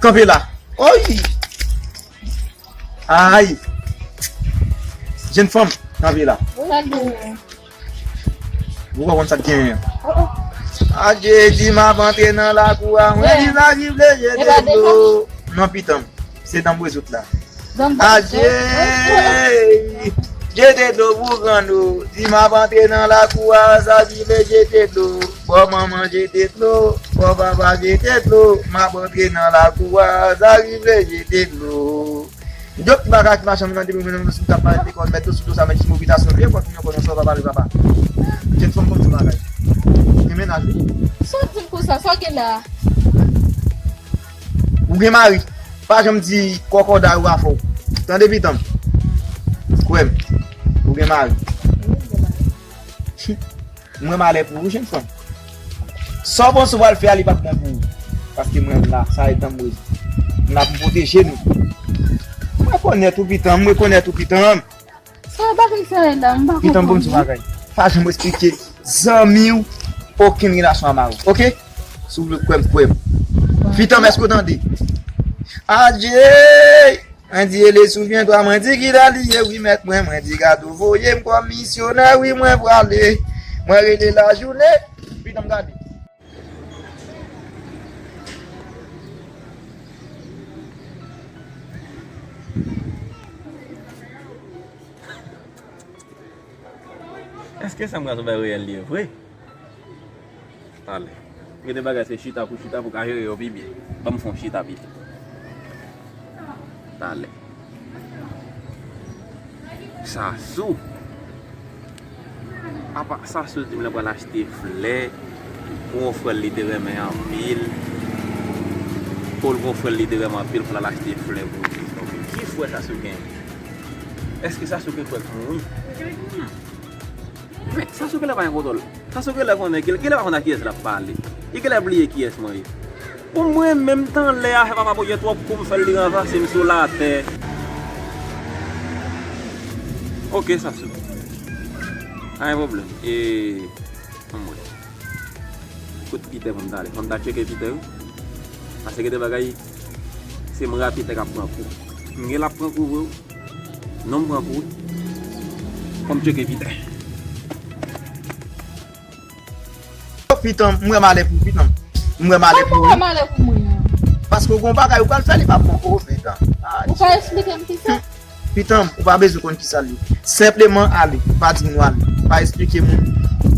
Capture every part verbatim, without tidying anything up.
Kanpe la. Oy! Ay! Jenn fanm, kanpe la. Ou pa konn sa k genyen. Adje di m ap antre nan lakou a, mwen di sa ki vle jete dlo. Non, pitanm, se danm rezout la. Adje! Jete dlo pou grann ou. Di m ap antre nan lakou a, sa ki vle jete dlo. Bò manman jete dlo, bò papa jete dlo. M ap antre nan lakou a, sa ki vle jete dlo. Yon ti bagay ki mache ann tande mwen menm si m t ap pale de kòd mèt do sou do sa, men ki mobilizasyon li ye, kòd moun yo konnen sa w pa pale papa. Jenn fanm konn ti bagay. Gen mennaj wi. Sa w di m konsa, sa w gen la? Ou gen mari. Pa janm di kòkòday ou pa fè w. Tande pitanm. Kwè m. Ou gen mari. Mwen malè pou ou, jenn fanm. Sa w panse w pral fè a, li p ap bon pou ou. Paske mwen m la, sa e tanm mwen. M la pou m pwoteje nou. Mwen rekonèt ou pitanm, mwen rekonèt ou pitanm. Sa w pa vin fè la, m pa konprann. Pitanm, bon ti bagay. Pa janm esplike zanmi w okenn relasyon a mari w, oke? Si w vle kwè m, kwè m. Pitanm, èske w tande? Adje! Mwen di, ele souvyen twa, mwen di, kida li ye, wi, mèt mwen, mwen di, gad ou voye m kòm misyonè, wi, mwen prale. Mwen rele lajounen, pitanm gade. Èske sa m pral sou bay reyèl li ye vre? Talè. Gen de bagay se chita pou chita pou ka jere yo pi byen. Ban m fè yon chita pito. Talè. Sasou. Apa Sasou di m l pral achte flè pou yon frè l li te renmen anpil. Pou l gen yon frè l li te renmen anpil, pou l al achte flè pou li. Donk, ki frè Sasou gen? Èske Sasou gen frè k mouri? Men, Sasou genlè pa gen kontwòl. Sasou genlè konnen, genlè pa konn a kiyès l ap pale. Li genlè bliye kiyès mwen ye. Pou mwen menm, tan lè a, fè papa Bondye twòp kou m fè l li ranvase m sou latè. Oke, Sasou. Pa gen pwoblèm. E, ann wè. Kot Pitè pou m ta ale? Fò m ta tcheke Pitè, wi. Paske gen de bagay, se mora Pitè k ap pran kou. M gen l ap pran kou vre, wi. Non, m pran kou, wi. Fò m tcheke Pitè. Pitanm, m wè malè pou pitanm. M wè malè pou ou. Ou wè malè pou mwen an? Paske w gen yon bagay ou pral fè, li p ap bon pou ou, pitanm. Ou ka esplike m kisa? Pitanm, ou pa bezwen konn kisa l ye. Senpleman ale, pa di moun w ale. Pa esplike moun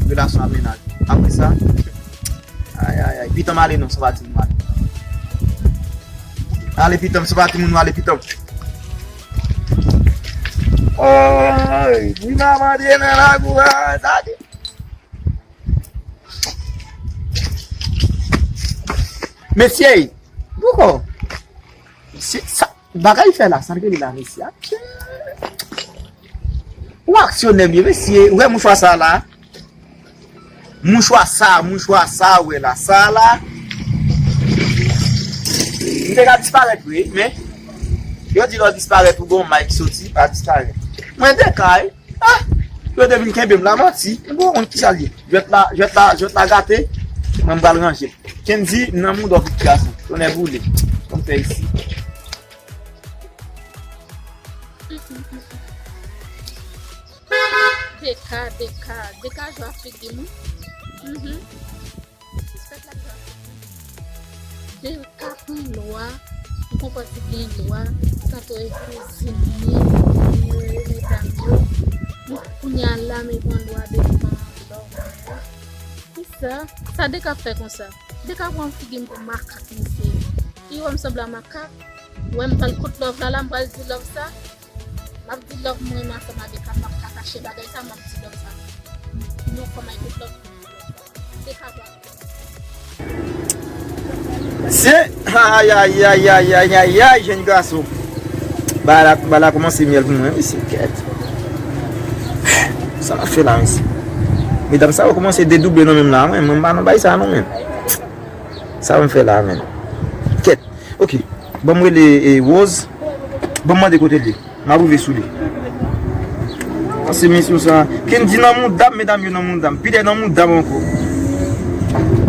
relasyon a mennaj. Apre sa, ay, ay, ay, pitanm ale non, san pa di moun w ale. Ale pitanm, san pa di moun w ale pitanm. Oy, wi manman de nan lakou a, sa di. Mesye, douko. Mesye, sa, bagay fè la, sa l rele la, mesye. Ou aksyonè m ye, mesye. Ou wè mouchwa sa la? Mouchwa sa, mouchwa sa, ou wè la, sa la. M te ka disparèt vre, men yo di lè w disparèt, ou gon may ki soti, pa disparèt. Mwen de kay. Ah! Yo te vin kenbe m la, manti. M poko konn kisa l ye. Jwèt la, jwèt la, jwèt la gate. Mwen m pral ranje l. Kendy, m nan mouda w pitit gason. Tonnè boule. Kòm fè isi. Deka, deka, deka jwe a figi m. Mhm. Sispèk la pran. Deka pran lwa, m konprann si gen lwa, tanto e kouzin li, e medam yo. Kounye a la, men pran lwa devan lòm yo. Kisa? Sa Deka fè konsa? Deka pran figi m pou makak, mesye. Li wè m sanble a makak. Wè m pral kout love la, la, m pral di love sa. M ap di love mwen renmen ansanm avèk Deka, m ap ka kache bagay sa, m ap di love sa. Non, kòman e kout love? Se, ay, ay, ay, ay, ay, ay, ay, jenn gason. Bagay la, bagay la kòmanse myèl pou mwen, mesye, kèt. Sa m ap fè la, mesye? Medam sa yo kòmanse dedouble nan men m la, mwen, mwen pa nan bagay sa non, men. Sa m fè la, men. Kèt. Ok. Ban m rele, e, Rose. Ban m mande kote l ye. M ap rive sou li. An se mesye sa. Kendy nan mouda m, medam yo nan mouda m. Peter nan mouda m ankò.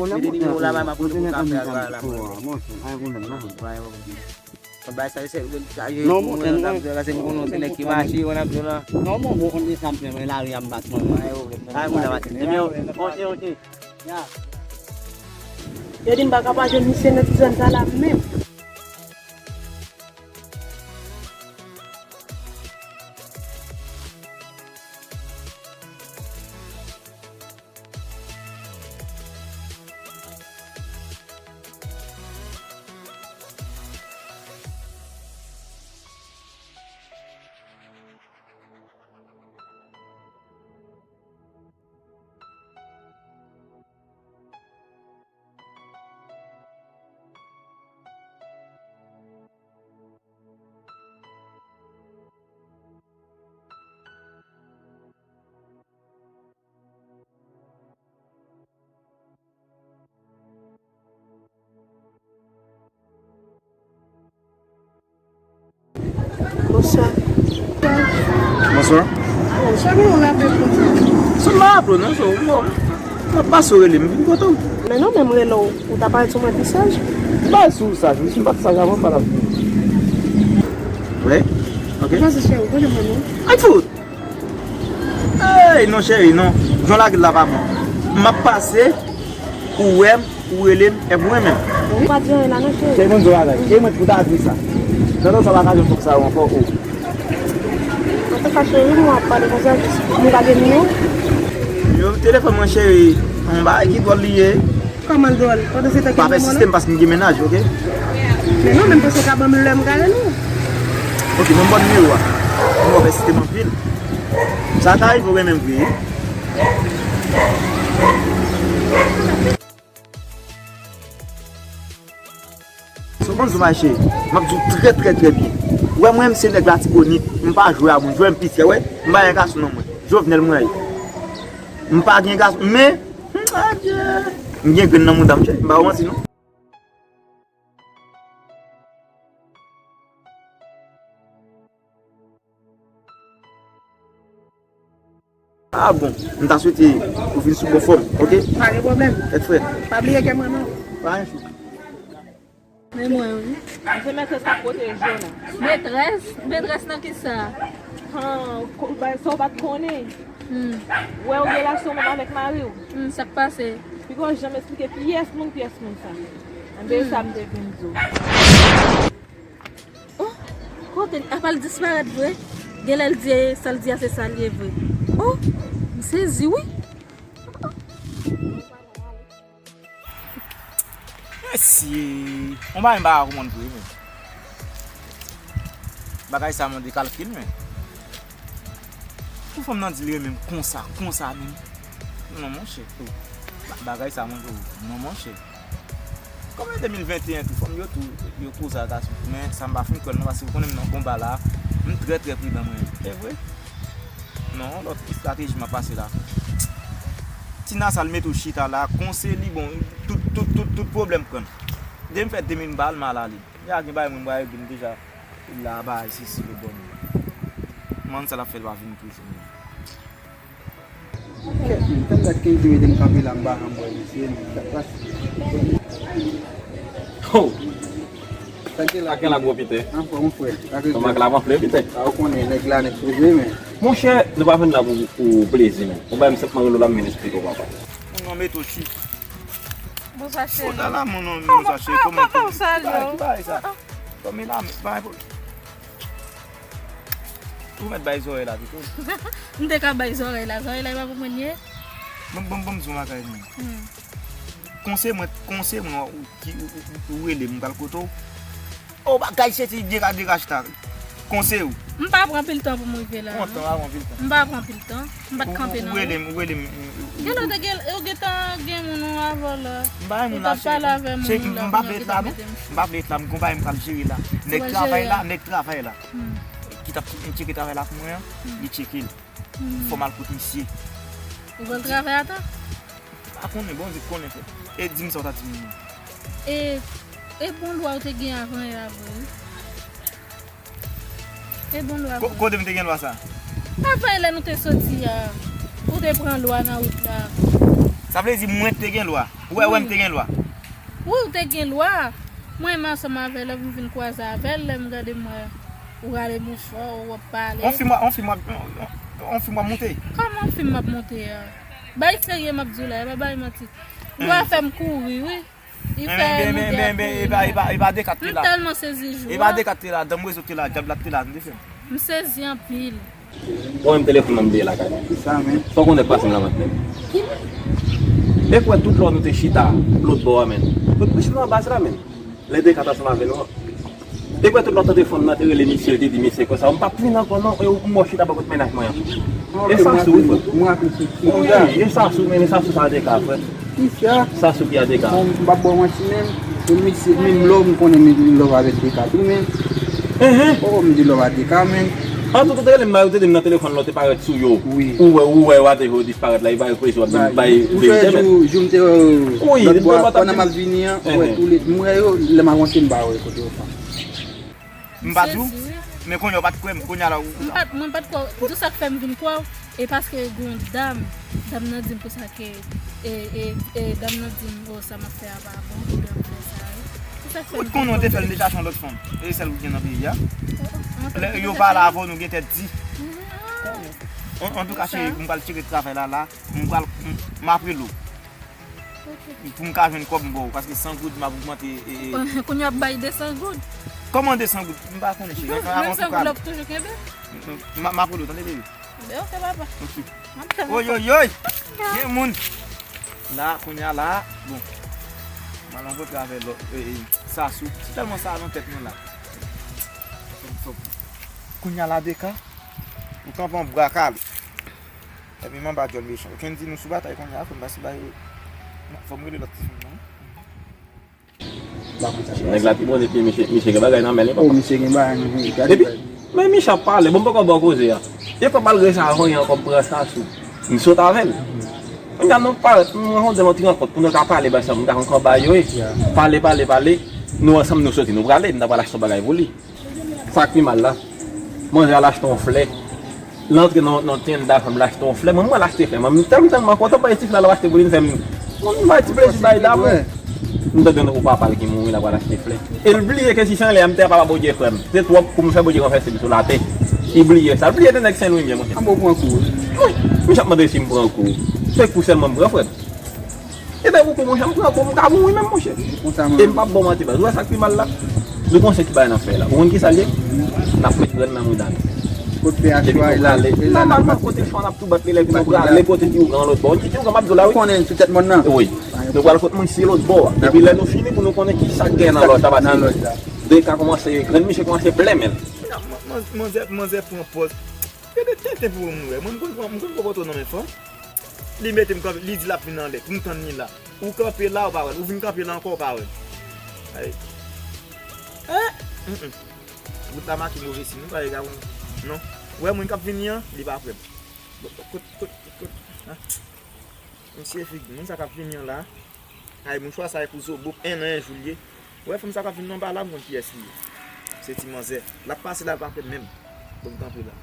konnen, mete nimewo la, ba m ap konnen pou ka fè a travay la pou ou. Monchè, pa gen pwoblèm, non. Pa gen pwoblèm. Bay sa, se, sa, je, non, mwen, mwen, mwen, se mwen, se nèg ki mache, mwen ap di la. Non, mwen, mwen konn de sa m fè, mwen, lari a m bat, mwen. Pa gen pwoblèm, pa gen pwoblèm. Nimewo, ok, ok. Ya. Yo di m pa ka pa jwenn misye nan ti zòn sa la menm. Bonswa. Bonswa. Cheri, ou raple pou mwen. Si m pa raple w non, so, m, m ap pase w rele m vin kote w. Men non, men m rele w, ou ta parèt sou mwen pi saj. M pa sou saj, wi, si m pa t saj avan, m pa t ap vini. Vre? Ok. Ou panse cheri, ou konnen mwen non. Ay fout! Ey, non, cheri, non. Jan w lage l la pa bon. M ap pase, ou wè m, ou rele m, epi ou renmen m. Ou pa di anyen la non, cheri. Cheri, ban m di w bagay. E mwen ki pou ta di sa. Nan tan sa, w pa ka jwenn fanm sa yo ankò, o. Antouka, cheri, m wè w ap pale konsa, jis m gade nimewo. Nimewo telefòn mwen, cheri, yon bagay ki dwòl li ye. Kòman l dwòl? Pandan se tan ke m pa pèsiste m paske m gen mennaj, ok? Men non, men m panse w ka ban m lè m ka rele w. Ok, ban m ba w nimewo a. M wè w pèsiste m anpil. Sa ka rive w renmen m vre, wi. So, konn sou mache, m ap di w trè, trè, trè byen. Ou wè mwen, m se nèg Latibonit, m pa jwe a moun, jwe m piti, wè. M pa gen gason nan mwen. Jovenel mwen ye. M pa gen gason, men, hmm, adye. M gen grenn nan mouda m, chè. M pa manti, non. Ah bon, m ta swete ou vin sou bon fòm, ok? Pa gen pwoblèm. Tèt frèt. Pa bliye ke m renmen w. Pa gen chou. Men mwen, wi. Se metrès k ap pwoteje w la. Metrès? Metrès nan kisa? Han, ko-, bay, sa w pa t konnen. Hmm. Wè w relasyon moun avèk mari w. Hmm, sa k pase? Piga w janm esplike pyès moun, pyès moun sa. Enben, hmm, sa m te vin di w. Oh, kote l? Apa l disparèt vre? Genlè l di sa l di a se sa l ye vre. Oh, m sezi wi. Mesye, yon bagay m pa ka konprann vre, men. Bagay sa mande kalkil, men. Pou fanm nan di li renmen m konsa, konsa menm. Non, monchè. Ba-, bagay sa mande w. Non, monchè. Kòm e de mil venteyen tou, fanm yo tou, yo koze a gason. Men sa m pa fin kwè l non, paske w konnen m nan konba la, m trè, trè pridan mwen. E vre? Non, lòt estrateji m ap pase la. Tina sa l mete w chita la, konse li, bon, tout, tout, tout, tout pwoblèm pran. Depi m fè de mil m ba l, m al ale. Ya gen bagay mwen m pa regle m deja. Li la bagay sesi le bòn. Mann sa l ap fè l pa vin prezan. Kèt, men, tann dat Kenzo ede m kanpe la, m pa janm wè misye, men, sa k pase? Oh! Sa k gen la? Sa k gen la, gwo Pitè? Anfòm, mon frè. Sa k gen? Kòman k la, mon frè, Pitè? A, ou konnen, nèg la, nèg poze, men. Monchè, nou pa vin la pou, pou plezi, men. Ou bay m senpman rele w la, m vin esplike w, papa. Moun nan mete w chita. Bonsoir, cheri. Kòman, kòman, kòman w salye w? Ki bagay sa? Kòman la, men, bagay pou Ou mèt bay zòrèy la pito. M te ka bay zòrèy la. Zòrèy la, e pa pou mwen l ye? Bon, bon, bon, m di w yon bagay, men. Hmm. Konse mwen, konse mwen, ou, ki, ou, ou, ou rele m, m pral kote w. O, bagay, se ti dega, dega chita. Konse w. M pa pran pil tan pou m rive la, non. Kontan, pa pran pil tan. M pa pran pil tan. M pa t kanpe nan wout. Ou, ou rele m, ou rele m, ou, ou, Genlè ou te gen, ou gentan gen moun ou avè w la. M pa renmen moun la, cheri. Ou t ap pale avè moun ou la, kounye a ou gentan mete m chou. M pa vle et la, m gon bagay m pral jere la. Nèg travay la, nèg travay la. Hmm. Ki t ap tcheke travay la pou mwen an, hmm, li tcheke l. Hmm. Fò m al kote misye. Ou pral travay atò? Pa konnen, Bondye k konnen, frè. E di m sa w ta di m nan. E, e bon lwa ou te gen avan yè a vre, wi. E bon lwa vre. Ko-, kote m te gen lwa sa? Avan yè lè nou te soti a, ou te pran lwa nan wout la. Sa vle di mwen te gen lwa? Ou wè, wè m te gen lwa? Wi, ou te gen lwa. Mwen menm ansanm avè l, lè m vin kwaze avè l, lè m gade m wè ou rale mouchwa w, w ap pale. On fi m, on fi m, on fi m ap monte. Kòman on fi m ap monte a? Bay serye m ap di w la, e pa bay manti. Lwa fè m kouri, wi. Li fè nou de ap kouri. E pa, e pa, e pa Decat ki la. M tèlman sezi jou a. E pa Decat ki la, danm rezo ki la, dyab la ki la, tande frè m. M sezi anpil. Bon, menm telefòn nan m bliye lakay. Kisa, men? Fòk yon nèg pase m nan vant, men. Ki nèg? Ekwè tout lò nou te chita lòt bò a, men. Kot pwis nou anba la, men. Lè Decat ansanm avè nou an. Ekwè tout lò telefòn nan te rele misye, li te di misye konsa. M p ap vin ankò non, e ou m wè w chita bò kot mennaj mwen an. E sa sou, wi, frè. Wi, e sa sou, men, e sa sou sa Decat, frè. Kisa? Sa sou ki a Decat. Bon, m p ap ba w manti, men. Pou misye, menm love, m konnen menm love avèk Decat tou, men. Enhen. Oh, m di love a Decat, men. An tou, ou te rele m la, ou te di m nan telefòn la, ou te parèt sou yo. Wi. Ou wè, ou wè, whatever, ou disparèt la, e pa yo kwezi w ap di m bay verite, men. Jou, jou m te, euh, wi, lòt bò a, pandan m ap vini an, m wè tou le, m wè yo, lè m avanse, m pa wè kote yo fè. M pa di w, men kounye a w pa t kwè m, kounye a la ou. M pa t, mwen pa t kwè w, di sa k fè m vin kwè w. E paske gen yon dam, dam nan di m konsa ke, e, e, e dam nan di m, "O, sa m ap fè a pa bon, oubyen m fè sa, wi." Se sa k fè m te konn ou te fè l deja chan lòt fanm. E sèl ou gen nan peyi a. Lè yo pale avè w, nou gen tèt di. An, antouka, cheri, m pral tire travay la, la. M pral, m, m ap rele w. Pou m ka jwenn kòb m ba w, paske san goud m ap ogmante, e, e. Kounye a ap bay de san goud. Kòman de san goud? M pa konnen, cheri. Menm san goud la, w ap toujou kenbe? M, m, m ap rele w, tande, baby. Ben, ok, papa. Ok. M ap tann. Oy, oy, oy! Gen moun! La, kounye a la, bon. M al rankontre avè lòt, e, e, Sasou. Se tèlman sa nan tèt mwen la. Kounye a la, Deka, ou kanpe an bra kale. Epi m anba djòl mechan. Okenn di nou sou batay kounye a, fò m pase bay. Non, fò m rele lòt tifi nan. Nèg la pi bon epi misye, misye gen bagay nan men li, papa. Oh, misye gen bagay nan men li. Epi, men misye ap pale, bon, m poko ba w koze a. E pa malgre sa, avan yon kòb pran Sasou. M sot avè l. Kounye a nou parèt, nou rankontre nan ti rankont pou nou ka pale, bay sa, m ta konn kòb ba yo, e. Pale, pale, pale. Nou ansanm, nou soti, nou prale, m ta pral achte yon bagay pou li. Sa k pi mal la, manzè al achte yon flè. L antre nan, nan tenda, fè m l achte yon flè. Mwen, mwen al achte flè. Mwen, m tèlman, tèlman kontan, bay ti flè la, l achte pou li, m fè m, mwen, m bay ti plezi, bay damou. M tande yon papa l ki mouri, l ap al achte flè. E l bliye ke si se anlè a, m te papa Bondye frè m. Se twòp pou m fè Bondye ranvèse m sou latè. Li bliye sa. L bliye te nèg Sen Lwi m ye, monchè. An bon pran kou. Wi, misye ap mande si m pran kou. Se kou sèlman m pran, frè m. E depi pou monchè, m pran kou, m ka mouri menm, monchè. E m p ap ba w manti, baz. Ou wè sa k pi mal la? Nou konn se ki bagay n ap fè la. Ou konn ki sa l ye? N ap met grenn nan mouda nou. Epi nou prale. Nòmalman, kote chwa n ap tou bat li, lè nou prale, kote Tiyougan lòt bò. Tiyougan, m ap di w la, wi. Konnen sou tèt mòn nan. Wi. Nou pral kot moun si lòt bò a. Epi lè nou fini, pou nou konnen ki sa k gen nan lòj la, paske de ka kòmanse, grenn misye kòmanse plen men l. Manzè, manzè pran pòz. Gade tenten pou ou, m wè. Mwen, m konn pran, m konn pran pòz nan men fanm. Li mete m kanpe, li di l ap vin anlè, pou m tann li la. Ou kanpe la, ou pa wè l. Ou vin kanpe la ankò, ou pa wè l. Ay. Hein? Mm, mm. Wout la make move siy, nou pa regarde, non. Ou wè moun k ap vini an, li pa prè. Bon, kot, kot, kot, ah. Mesye figi, moun sa k ap vini an la. Ay, mouchwa sa e pou Zobo, en an, en jou l ye. Ou wè fanm sa k ap vin nan ba la, m konn kiyès li ye. Se ti manzè. L ap pase la, l pa fè menm. Bon, m kanpe la.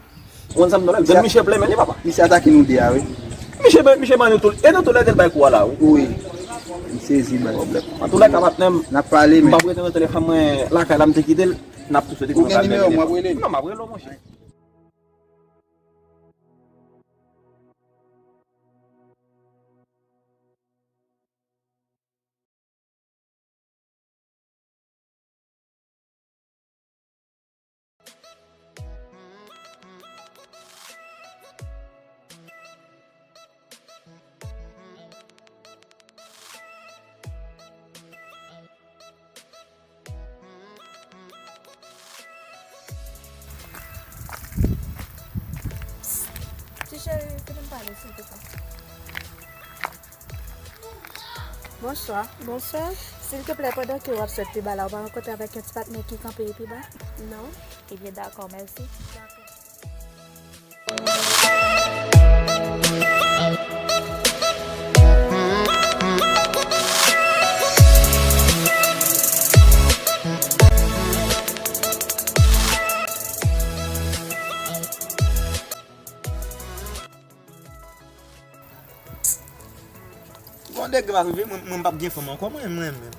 Ou konn sa m di w la? Grenn misye plen men li, papa. Misye atake nou de a, wi. Misye, misye ban nou tou. E nou tou lè te l bay kou a la, wi. Wi. M sezi, baz. Pwoblèm. Antoulèka, patnè m, n ap pale, men m p ap rete nan telefòn mwen lakay la, m te kite l. N ap tou swete pou nou ka rele. Ou gen nimewo m, w ap rele m? Non, m ap rele w, monchè. Ti cheri, kite m pale, silvouplè. Bonswa. Bonswa. Silvouplè, pandan ke w ap sot pi ba la, ou pa rankontre avèk yon ti patnè ki kanpe pi ba? Non. Ebyen, dakò, mèsi. Dakò. Bon, degre pa rive, mwen, mwen m p ap gen fanm ankò, mwen, mwen menm.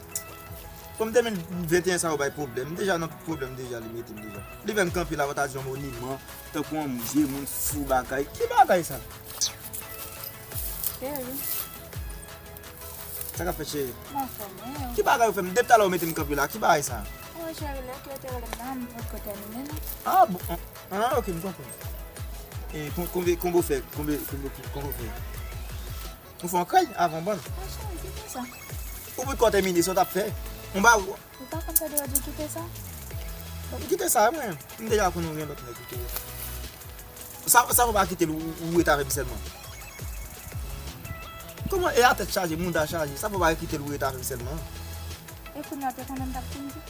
Fanm de mil venteyen sa yo bay pwoblèm. M deja nan tout pwoblèm deja, li mete m deja. Li fè m kanpe la, ou ta di yon moniman, tankou yon vye moun fou bagay. Ki bagay sa? Cheri. Sa k ap fèt, cheri? M anfòm, wi. Ki bagay ou fè m? Depi talè ou mete m kanpe la, ki bagay sa? Wi, cheri, lè ke w te rele m la, m potko tèmine, non. Ah, bon. Ah, ok, m konprann. E kon-, konbe, konbe w fè, konbe, konbe, konbe w fè? Ou fè yon kay avan bann. Ah, cheri, kite sa. Ou potko tèmine sa w t ap fè. Ou pa, ou pa konn sa de yo di kite sa? Kite sa, mwen. M deja konn ou gen lòt nèg ou te. Sa, sa fò pa kite l, ou, ou ret avè m sèlman. Kòman e a tèt chaje, mouda chaje, sa fò pa kite l, ou ret avè m sèlman. E kounye a, te konnen m t ap fin di.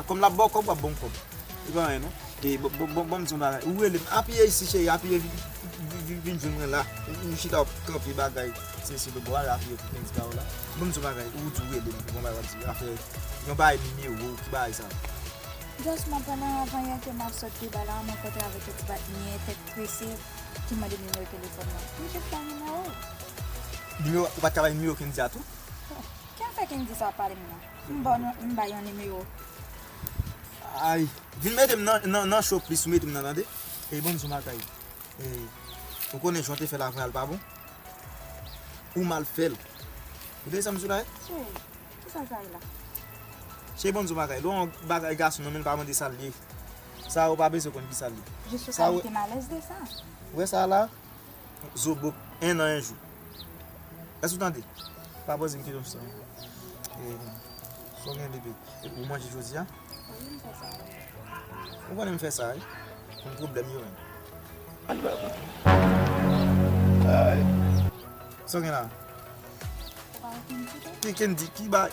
Kòm l ap ba w kòb, w ap ban m kòb. Li pa anyen, non. E, bon, bon, bon, bon, m di yon bagay. Ou rele m, apiye isi, cheri, apiye, vin, vin, vin, vin jwenn mwen la. Ou, ou chita, w ap kanpe bagay, se, se, bò a, apiye pou kenz ka w la. Bon, m di yon bagay, ou di w rele m, bon, bagay, w ap di, afè, yon bagay nimewo, ki bagay sa? Just mwen pandan avan yè ke m ap sot pi ba la, m rankontre avèk yon ti patnè, tèt trese. ki mande nimewo telefòn mwen. M jis bay nimewo. Nimewo, ou pa t ka bay nimewo Kendy a tou? Ki afè Kendy sa w ap pale m nan? M ba w, m ba yon nimewo. Ay, vin mete m nan, nan, nan cho plis, ou mete m nan, tande? E bon, sou makay. E, ou konnen jan w te fè l avè a l pa bon? Ou mal fè l. Ou tande sa m di w la? Cheri, ki sa sa ye la? Cheri, bon, sou makay. Lè yon bagay gason nan men l pa mande sa l ye. Sa ou pa bezwen konn ki sa l ye. Jis ou Sa ka ou- kite m alèz de sa. Ou wè sa la? Zo bòk, en an, en jou. Èske ou tande? Pa poze m kesyon sa. E, sa w gen depi? E, ou manje jodi a? Wi, m fè sa. Ou konnen m fè sa, wi. Konn pwoblèm yo menm. Ay. Sa w gen la? Ou pa wè Kendy tou? Ki Kendy, ki bay?